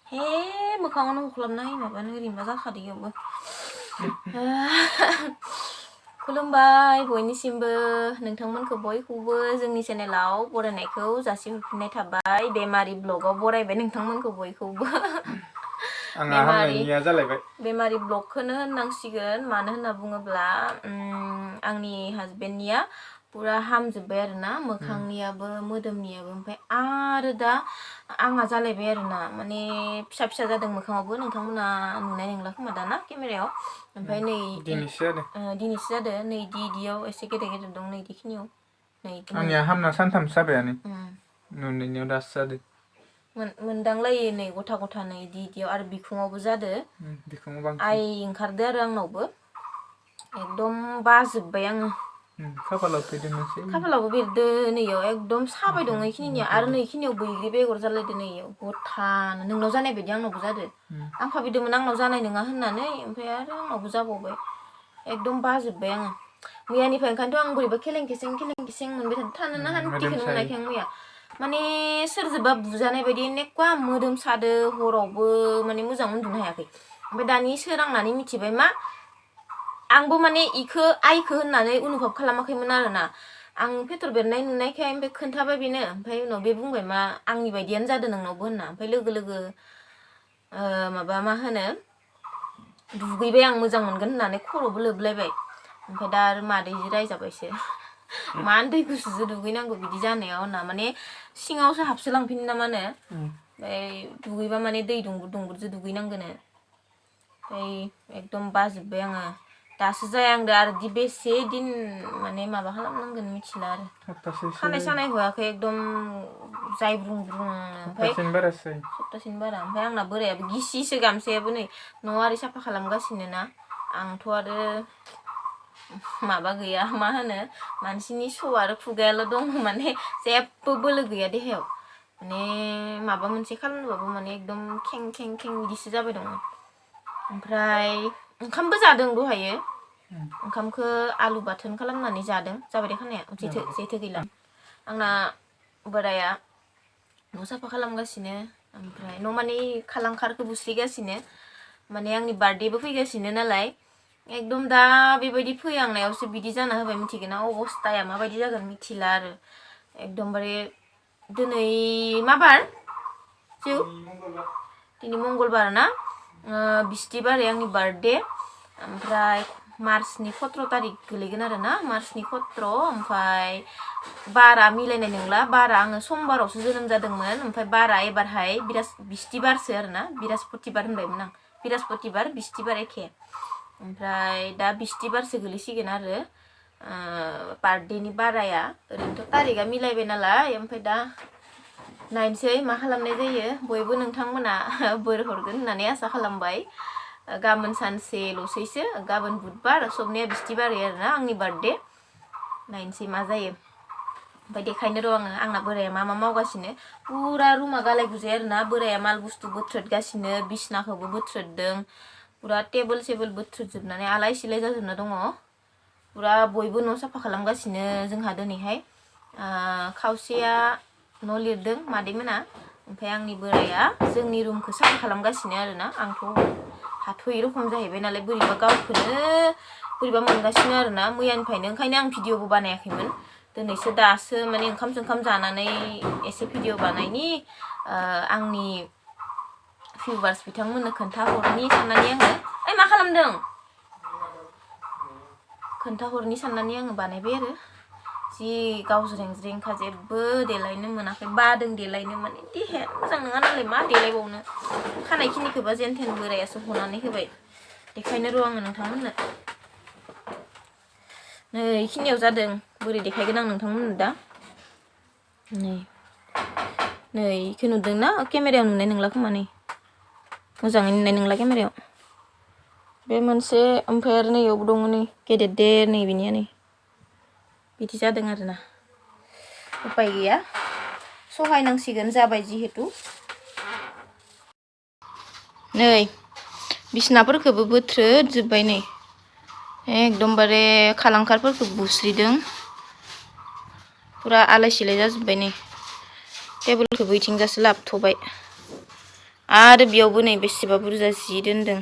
हे मोखाङावनो हुख्लाबनाय माबानो ओरैनोबा जाखादो इयावबो खुलुमबाय बयनिसिमबो नोंथांमोनखौ बयखौबो जोंनि चेनेलाव बरायनायखौ जासिहरफिननाय थाबाय बेमारि ब्लगाव बरायबाय नोंथांमोनखौ बयखौबो आंहा हामनायनिया जालायबाय बेमारि ब्लगखौनो होननांसिगोन मानो होनना बुङोब्ला आंनि हाजबेन्डनिया पुरा हामजोब्बाय आरोना मोखांनियाबो मोदोमनियाबो ओमफ्राय आरो दा आंहा जालायबाय आरोना माने फिसा फिसा जादों मोखाङावबो नोंथांमोना नुनाय नंला खोमा दाना केमेरायाव ओमफ्राय नै दिनैसो जादों नै इदियाव एसे गेदेर गेदेर दं नै इदिखिनियाव नै आंनिया हामना सानथामसो जाबायानो नुनायनियाव दासो जादों मोनदांलायो नै गथा गथा नै इदियाव आरो बिखुङावबो जादो आइ ओंखारदो आरो आंनावबो एकदम बाजोब्बाय आङो खाफालावबो बेरदो नैयाव एकदम साबाय दं इखिनिया आरो नै इखिनियाव बैग्रि बेगर जालायदो नै इयाव गथानो नोंनाव जानाय बायदि आंनावबो जादो आं भाबिदोंमोन आंनाव जानाय नङा होननानै ओमफ्राय आरो आंनावबो जाबावबाय एकदम बाजोब्बाय आङो मैयानिफ्राय ओंखायनोथ' आं बोरैबा खेलें खेसें मोनबाय थानोनो हान्थिखौनो मोनाखै आं मैया माने सोरजोंबा बुजानाय बायदि एनेकुवा मोदोम सादो हरावबो माने मोजां उन्दुनो हायाखै ओमफ्राय दानि सोरांनानै मिथिबाय मा आंबो माने इखो आइखो होननानै अनुभब खालामाखैमोन आरोना आं पेटर बेरनाय नुनायखाय ओमफ्राय खोन्थाबाय बेनो ओमफ्राय उनाव बे बुंबाय मा आंनि बायदियानो जादों नोंनावबो होनना ओमफ्राय लोगो लोगो माबा मा होनो दुगैबाय आं मोजां मोनगोन होननानै खर'बो लोबलायबाय ओमफ्राय दा आरो मादैजों रायजाबायसो मानो दै गुसुजों दुगैनांगौ बिदि जानायाव होनना माने सिङावसो हाबसोलांफिनो ना मानो ओमफ्राय दुगैबा माने दै दुंबुर दुंबुरजों दुगैनांगोनो ओमफ्राय एकदम बाजोब्बाय आङो दासो जायांदो आरो दि बेसे दिन माने माबा खालामनांगोन मिथिला आरो खानाय सानाय होआखै एकदम जायब्रुं ब्रुं ओमफ्राय सप्तासेनि बारा ओमफ्राय आंना बोरायाबो गिसिसो गामसायाबो नै न'आव आरो साफा खालामगासिनो ना आंथ' आरो माबा गैया मा होनो मानसिनि स' आरो खुगायाल' दं माने जेबो बोलो गैया देहायाव माने माबा मोनसे खालामनोबाबो माने एकदम खें खें खें बिदिसो जाबाय दङ ओमफ्राय ओंखामबो जादों दहायो ओंखामखौ आलु बाथोन खालामनानै जादों जाबाय दे खानाया जेथो गैला आंना बोराया न' साफा खालामगासिनो ओमफ्राय न' माने खालांखारखौ बुस्रिगासिनो माने आंनि बार्थडेबो फैगासिनो नालाय एकदम दा बेबायदि फैहांनायावसो बिदि जाना होबाय मिथिगोन ना अबस्थाया माबायदि जागोन मिथिला आरो एकदमबारे दिनै मा बार जिउ दिनै मंगलबार ना बिस्थिबारै आंनि बार्थडे ओमफ्राय मार्चनि 17 तारिख गोलैगोन आरो ना मार्चनि 17 ओमफ्राय बारा मिलायनाय नंला बारा आङो समबारावसो जोनोम जादोंमोन ओमफ्राय बारा एबारहाय बिस्थिबारसो आरो ना बिरास्पतिबार होनबायमोन आं बिरास्पतिबार बिस्थिबार एखे ओमफ्राय दा बिस्थिबारसो गोलैसिगोन आरो बार्थडेनि बाराया ओरैनोथ' तारिखआ मिलायबाय नालाय ओमफ्राय दा नायनोसै मा खालामनाय जायो बयबो नोंथांमोना बोर हरगोन होननानै आसा खालामबाय गाबोन सानसेल'सैसो गाबोन बुधबार सबनिया बिस्थिबारै आरोना आंनि बार्थडे नायनोसै मा जायो ओमफ्राय देखायनो र' आंना बोराया मा मावगासिनो पुरा रुमा गालाय गुजाय आरोना बोराया माल बुस्थु बोथ्रोदगासिनो बिसनाखौबो बोथ्रोददों पुरा टेबोल सेबोल बोथ्रोदजोबनानै आलाय सिलाय जाजोबना दङ पुरा बयबो न' साफा खालामगासिनो जोंहा दिनैहाय खावसेया न' लिरदों मादैमोना ओमफ्राय आंनि बोराया जोंनि रुमखौ साफा खालामगासिनो आरोना आंथ' हाथ'यै रखम जाहैबाय नालाय बोरैबा गावखौनो बोरैबा मोनगासिनो आरोना मैयानिफ्रायनो ओंखायनो आं भिडिअबो बानायाखैमोन दिनैसो दासो माने ओंखाम जानानै एसे भिडिअ बानायनि आंनि भिउवार्स बिथांमोननो खोन्थाहरनि साननानै आङो मा खालामदों खोन्थाहरनि साननानै आङो बानायबाय आरो जि गावज्रेंज्रेंखा जेबो देलायनो मोनाखै बादों देलायनो माने देहाया मोजां नङा नालाय मा देलायबावनो खानायखिनिखौबा जेनथेन बोरायासो हनानै होबाय देखायनो र' आङो नोंथांमोननो नै इखिनियाव जादों बोरै देखायगोन आं नोंथांमोननो दा नै इखौ नुदोंना केमेरायाव नुनाय नंला खोमा नै मोजाङै नुनाय नंला केमेरायाव बे मोनसे ओमफ्राय आरो नैयावबो दङ नै गेदेर नै बिनिया नै बिदि जादों आरोना उपाय गैया सहायनांसिगोन जाबाय जिहेतु नै बिसनाफोरखौबो बोथ्रोदजोब्बाय नै एकदमबारे खालांखारफोरखौ बुस्रिदों पुरा आलाय सिलाय जाजोब्बाय नै टेबोलखौबो इथिंजासो लाबोथ'बाय आरो बेयावबो नै बेसेबा बुरजा जि दोनदों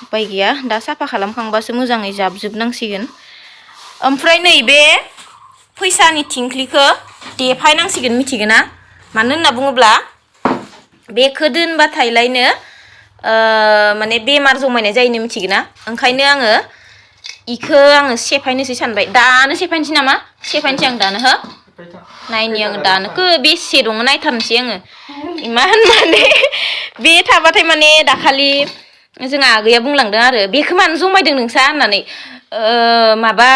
उपाय गैया दा साफा खालामखांबासो मोजाङै जाबजोबनांसिगोन ओमफ्राय नैबे फैसानि थिंख्लिखौ देफायनांसिगोन मिथिगोना मानो होनना बुङोब्ला बेखौ दोनबाथायलायनो माने बेमार जमायनाय जायोनो मिथिगोना ओंखायनो आङो इखौ आङो सेफायनोसै सानबाय दानो सेफायनोसै नामा सेफायनोसै आं दानो हो नायनि आङो दानो बेसे दङ नायथारनोसै आङो इमान माने बे थाबाथाय माने दाखालि जोंहा आगैया बुंलांदों आरो बेखौ मानो जमायदों नोंसा होननानै माबा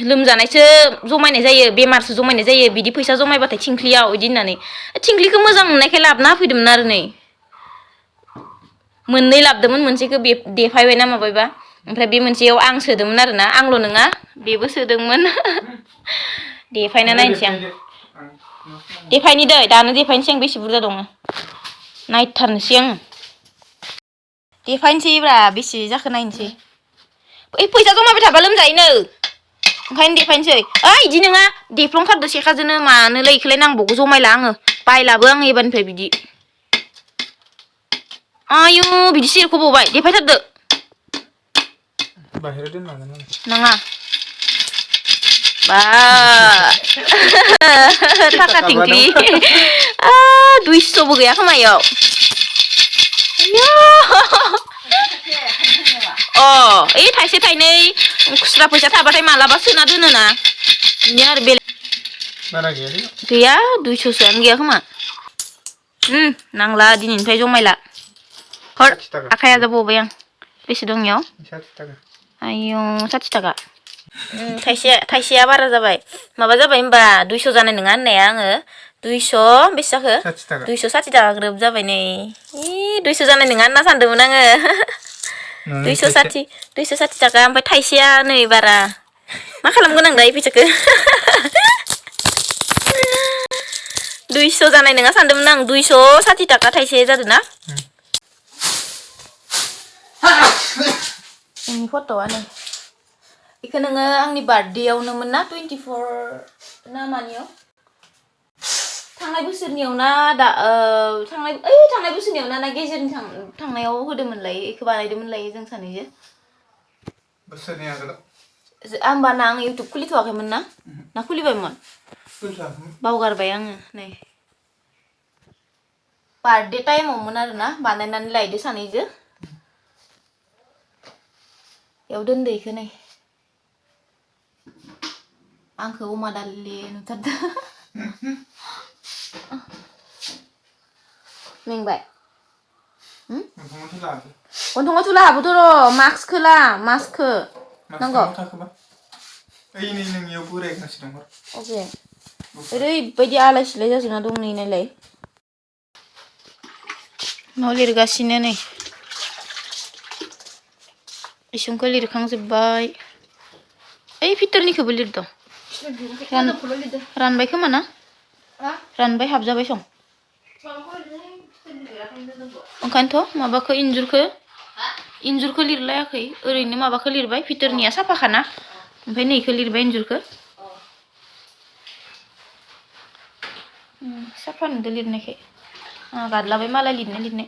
लोमजानायसो जमायनाय जायो बेमारसो जमायनाय जायो बिदि फैसा जमायबाथाय थिंख्लियाव इदि होननानै थिंख्लिखौ मोजां मोननायखाय लाबोना होफैदोंमोन आरो नै मोननै लाबोदोंमोन मोनसेखौ देफायबायना माबायबा ओमफ्राय बे मोनसेयाव आं सोदोंमोन आरोना आंल' नङा बेबो सोदोंमोन देफायना नायनोसै आं देफायनि दै दानो देफायनोसै आं बेसे बुरजा दङ नायथारनोसै आङो देफायनोसैब्रा बेसे जाखो नायनोसै ओइ फैसा जमायबाय थाबा लोमजायोनो ओंखायनो देफायनोसै ओइ इदि नङा देफ्लंथारदो सेखाजोंनो मानोलाय इखौलाय नांबावगौ जमायला आङो बायलाबो आङो एबारनिफ्राय बिदि आयु बिदि सेरख'बावबाय देफायथारदो बाहेराव दोननांगोन नाङा बा थाखा थिंख्लि 200बो गैया खोमा इयाव ओइ थाइसे थाइनै खुस्रा फैसा थाबाथाय मालाबा सोना दोनोना बिदिनो आरो बेलेग बारा गैयालै गैया 200सोआनो गैया खोमा नांला दिनैनिफ्राय जमायला हर आखाया जाबावबाय आं बेसे दं इयाव 60 थाखा आयौ 60 थाखा थाइसेया बारा जाबाय माबा जाबाय होमबा 200 जानाय नङा होननाया आङो 200 बेसे जाखो 260 थाखा ग्रोब जाबाय नै 200 जानाय नङा होनना सानदोंमोन आङो 260 थाखा ओमफ्राय थाइसेया नै बारा मा खालामगोन आं दा फैसाखौ 200 जानाय नङा सानदोंमोन आं 260 थाखा थाइसे जादों ना नोंनि फट'आ नै इखौ नोङो आंनि बार्थडेआवनोमोन ना 24 ना मानियाव थांनाय बोसोरनियाव ना थांनाय बोसोरनियाव ना गेजेरनि थांनायाव होदोंमोनलाय इखौ बानायदोंमोनलाय जों सानैजों बोसोरनि आगोलाव होमबा ना आं इउटुब खुलिथ'वाखैमोन ना खुलिबायमोन बावगारबाय आङो नै बार्थडे टाइमावमोन आरोना बानायनानै लायदो सानैजों याव दोनदो इखौ नै आंखौ अमा दालि नुथारदो मेंबाय गन्थङाव थुला हाबोथ' र' मास्कखौ ला मास्कखौ नांगौ ओइ नै नोंनियाव बोरायगासिनो दं अके ओरैबायदि आलाय सिलाय जाजोबना दं नै नायलाय न' लिरगासिनो नै इसुंखौ लिरखांजोब्बाय ओइ भितरनिखौबो लिरदों रानबाय खोमा ना रानबाय हाबजाबाय सं ओंखायनोथ' माबाखौ इन्जुरखौ लिरलायाखै ओरैनो माबाखौ लिरबाय भितरनिया साफाखाना ओमफ्राय नैखौ लिरबाय इन्जुरखौ साफा नुदो लिरनायखाय गादलाबाय मालाय लिरनाय